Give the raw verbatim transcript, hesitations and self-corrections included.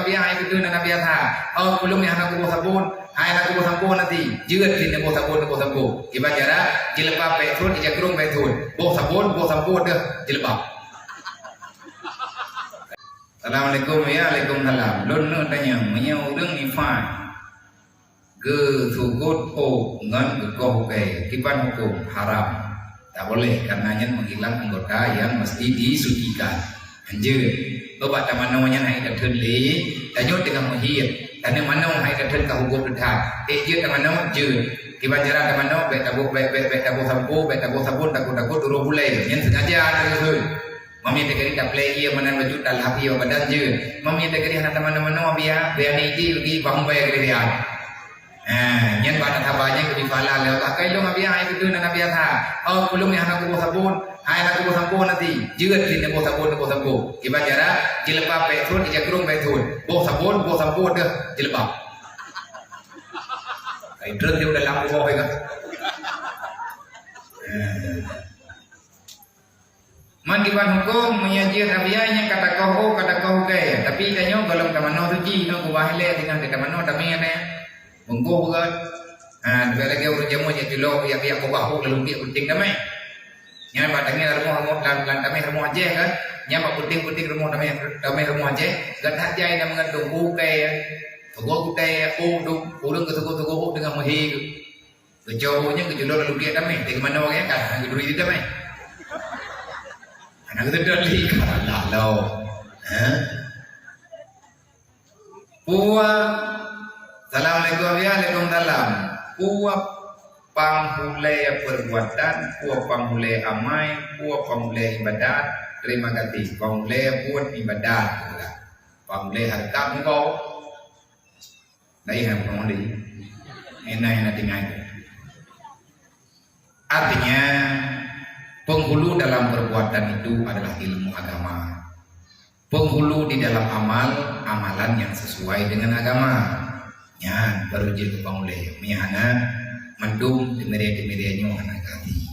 Ya, hai beutôi na Nabi Adam. Oh, ulôn nyang hana kuboh sabon, hai hana kuboh sampo nanti. Jeuet cit neuboh sabon, neuboh sampo. Kiban cara, jilbab bèk thôn, ija krông bèk thôn. Boh sabon, boh sampo deuh jilbab. Assalamualaikum, ya, alaikum salam. Lôn neuk tanya, meunyoe ureueng nifas geuseugot ôk ngon geukoh ugèe, kiban hukôm? Haram. Tak boleh, karena nyan menghilang anggota yang mesti disucikan. Hanjeuet. Bak tamanoe nyan hai tatheun lé, tanyoe teungoh meuhiet. Taneuk manoe hai tatheun ka hukôm teutab. Eh, jeuet tamanoe, jeuet. Kiban cara tamanoe, bèk taboh, bèk, bèk, bèk taboh sampo, bèk taboh sabon, takot-takot uroe bulèe. Nyan sengaja tatheun. Meunyoe teukeuri taplè ié meunan baju talhap ié badan jeuet. Meunyoe teukeuri hana tamanoe-manoe, biar, biar ni iti bagi bang bai keuri dia. Ha, nyan bak nasaba nyan keu dipala lé Allah. Kai lôn Nabi, hai beutôi na Nabi Adam. Oh, ulôn nyang hana kuboh sabon, hai hana kuboh sampo nanti. Jeuet cit neuboh sabon, neuboh sampo. Kiban cara, jilbab bèk thôn, ija krông bèk thôn. Boh sabon, boh sampo deuh jilbab. Kai treun di dalam kuboh itu. Ha. Man kiban hukôm, meunyoe jeuet Nabi, nyan ka takoh ôk, ka takoh ugèe. Tapi tanyoe gohlom tamanoe suci, nyoe kubah ilèe teungoh tamanoe tamè nyan. Bungkôh beugöt. Ha, leubèh lagèe ureueng jameun jak culok, jak, jak kubah ôk lalu gèt peuting tamè. Nyan bak tamè rumoh, rumoh lam, lam tamè rumoh Aceh kan. Nyan bak peuting-peuting rumoh tamè, tamè rumoh Aceh. Gata jai na meungantung ugèe. Teugok gutèe ôk tu, ureueng geuseugot-seugot ôk teungoh meuhé. Geucok ôk nyan geuculok lalu gèt tamè, teuma na ureueng ka geuduri di tamè. Hana geuseudot lé, alah lo. Ha? Peue, assalamualaikum, ya, waalaikumsalam. Peue panghulèe perbuatan, peue panghulèe amai, peue panghulèe ibadat? Terima kasih. Panghulèe buet ibadat. Panghulèe hareuta meugo. Laén hana peungeuli. Enak-enak tinggai. Artinya, penghulu dalam perbuatan itu adalah ilmu agama. Penghulu di dalam amal, amalan yang sesuai dengan agama. Nyan baru jeuet keu panghulèe. Meunyo hana, mandum teumere-teumere nyoe hana gaki.